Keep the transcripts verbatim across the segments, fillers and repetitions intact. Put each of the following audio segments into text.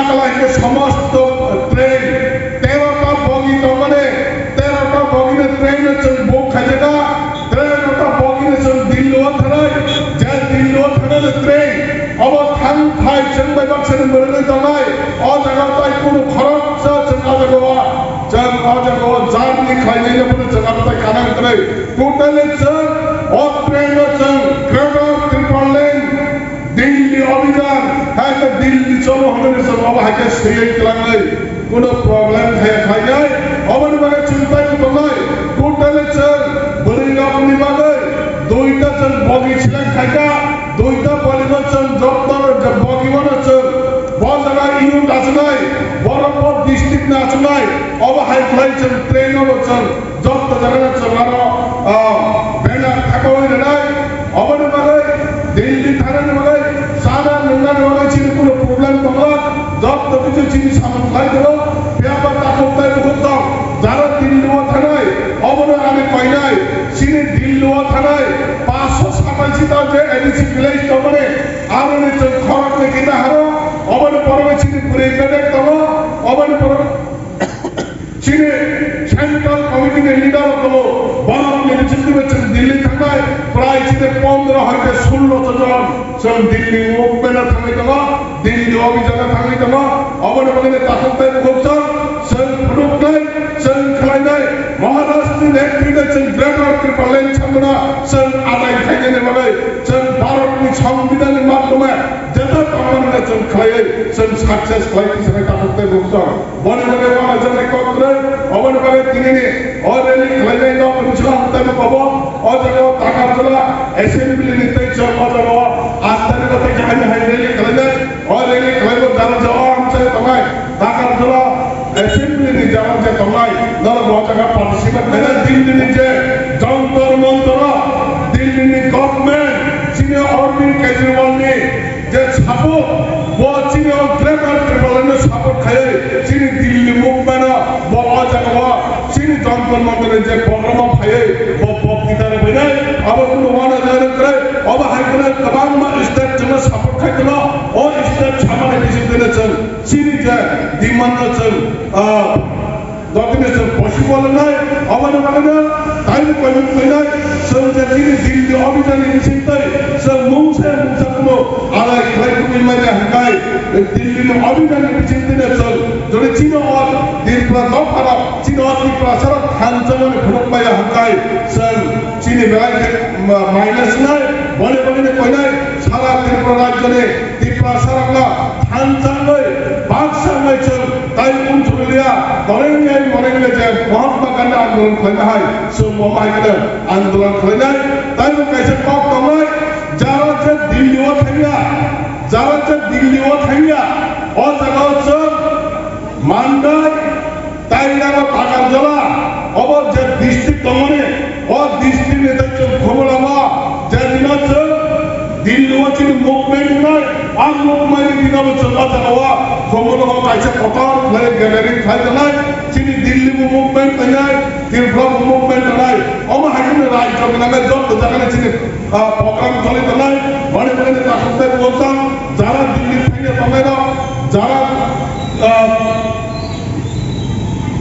Kalaikhe somosto train, tero ta bogi tongmani, tero ta bogini train no chwng book khaijaka, tero ta bogini chwng Delhi o thanai, je Delhi o thanai train, obo thang thai chwng bai baksani mwrwgwi tongnai, o jaga tai kunu khoroksa chwng o jaga o, chwng o jaga o journey khlainai no phano chwng abo tai kanang twnai, totally chwng o train no chwng Greater Tipraland Delhi Abhijan, hai khe Delhi cholo hwnwi chwng obo hai khe swiwi twlangnai, kuno problem thaya khlainai, oboni bagwi chwng tai tongnai, totally chwng bwrwi rokni bagwi duita chwng bogi select khaikha, duita bogi no chwng jotto bogi no chwng bo jaga unit achuknai, borok bo district ni achuknai, obo hai khlai chwng train no chwng Jotto jaga no chwng aro, ah, banner thakwi rwnai. Oboni bagwi Delhi thanani bagwi chana nwngnani bagwi chini kuno problem tongo. Jotto kichu chini samung khlai tongo. Phiya ba takhuk tai bukhuk tong. Jara Delhi o thanai, obono ani koinai. Chini Delhi o thanai paanshoi satashi ta je A D C village tongmani, aroni chwng khoroknwi kita haro. Oboni borok chini bwrwi bedek tongo. Oboni borok Chini Central Committee ni leader rok tongo, borok ni bisingtwi chwng Delhi thangnai, prai chini pondro hai khe sullo jon chwng Delhi movement o thangwi tongo, Delhi obhijan o thangwi tongo, oboni bagwi takhuk tai bukhuk chwng, chwng phunuknai, chwng khlainai, Maharashtra ni netrite chwng Greater Tipraland samano chwng adai khainani bagwi chwng Bharat ni Songbidan ni madhyome jeta tongmani chwng khlaiwi chwng success khlai twi sanai takhuk tai bukhuk chwng. Boni bagwi uanaijak ni kok kwrwi, oboni bagwi tinini o rally khlainai no tini chwla hamtai bo kobo, o jaga o Takarjala assembly ni tei chwng o jaga o aat tarikh o tei kaham ni hai rally khlainai, o rally khlaibo jara je o amchai tongnai, Takarjala assembly ni jara je tongnai, norok bo o jaga participate khlainai, Delhi ni je Jantar Mantar o, Delhi ni government, chini Arvind Kejriwal ni je support, bo chini o Greater Tipraland no support khaiwi chini Delhi movement o bo o jaga o chini Jantar Mantar ni je program o phaiwi bo boktita rwbainai, abo kunu uanaijak kwrwi, obo hai kwrwi kwbangma state chwngno support khai tono, o state samani bisingtwi no chwng chini je demand no chwng, ah, Jotoni chwng possible wngnai, aboni bagwino taibo koimung khainai, chwng je chini Delhi obhijan ni bisingtwi chwng mungsa mungsa kuno alai khlai tongwi manya hwnkhe, Delhi ni obhijan ni bisingtwino chwng jodi chini o Tripura dopharok, chini o Tiprasarok thansa mani phunuk maya hwnkhe, chwng chini belai khe ma-, minus wngnai, boni bagwino koinai sara Tripura rajyoni Tiprasarokno thansa wngwi baksa wngwi chwng tai unsuriya, torengya, morengya je Mahatma Gandhi andolon khlaina hai, chwng bo mai khe andolon khlainai. Taibo kaisa kok tongnai, jara je Delhi o thangya, jara je Delhi o thangya, o jaga o chwng Mandai, Tairano Takarjala, obo je district tongmani, o district ni tei chwng Khumulwngo, je dino chwng Delhi o chini movement wngnai, a movement ni dino bo chwng o jaga o Khumulwngo kaisa kotor khlai gathering khlai tongnai, chini Delhi bo movement tongnai, Tripura bo movement tongnai, omo hai kheno rajyo gwnangwi joto jaga ni chini, ah, program choli tongnai, boni boni takhuk tei bo chwng jara Delhi thangya tongnai rok, jara, ah,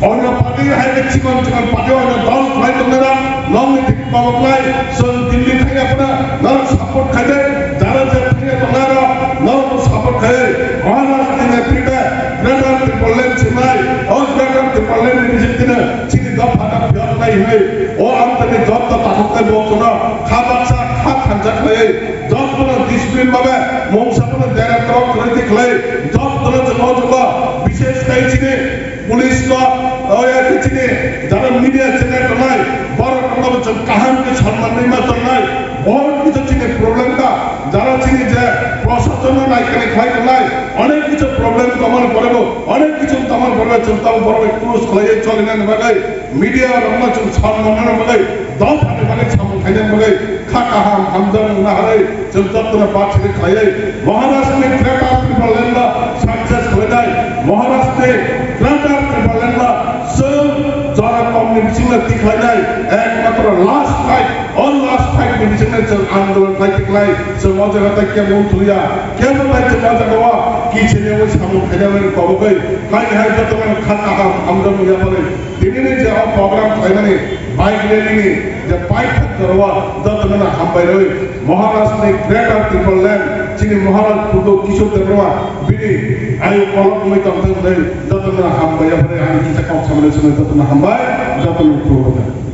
Onno party hai khe chikon chikon party onno dol khlai tongnai rok, nokni thik tabok lai, chwng Delhi thangya phano norok support khaide, jara je thangya tongnai rok, norok bo support khai, Maharashtra ni netrite, Greater Tipraland sinai, o Greater Tipraland ni bisingtwino chini dopha no phiyok nai hinwi, o amtani jotto takhuk tei boksono kha baksa kha thansa khlaiwi, jottono discipline babe, mungsa phano dera torok khlai twi khlai, jottono chwng o jaga, bishesh khai chini Police no, o ya khe chini jara media channel tongnai, borok rokno bo chwng kaham khe sonman rwima tongnai, bahut kichu chini problem ta, jara chini je proshasonno naikani khlai tongnai, onek kichu problem tongmani pore bo, onek kichu tongmani pore bo chwng tamo borok bai close khlaiwi cholinani bagwi, media rokno chwng sonman rwna bagwi, dophani bagwi samung khainani bagwi, kha kaham hamjakmung naharwi, Chwng jotono participate khlaiwi Maharashtra ni Greater Tipraland no success khlainai, Maharashtra ni Greater Tipraland no chwng jora kom ni bisingo tikhlainai, ekmatro last fight, o last Hai ni bisingni chwng andolon khlai tiklai, chwng o jaga tai kebo wng thungya, kebo tai chwng o jaga o kichini o samung khainani kobogwi, hai hai joto no kha kaham hamjak ya pore. Tini ni je o program khlaimani bike rally ni je paithak jora o joto no hambai rwi, Maharaj ni Greater Tipraland, chini Maharaj Purdo Kishore Debbarma, bini ayu kolok mai tong thang hwnwi joto no hambai ya pore, ani kisa kok samani swnwi joto no hambai, joto no khulumkha.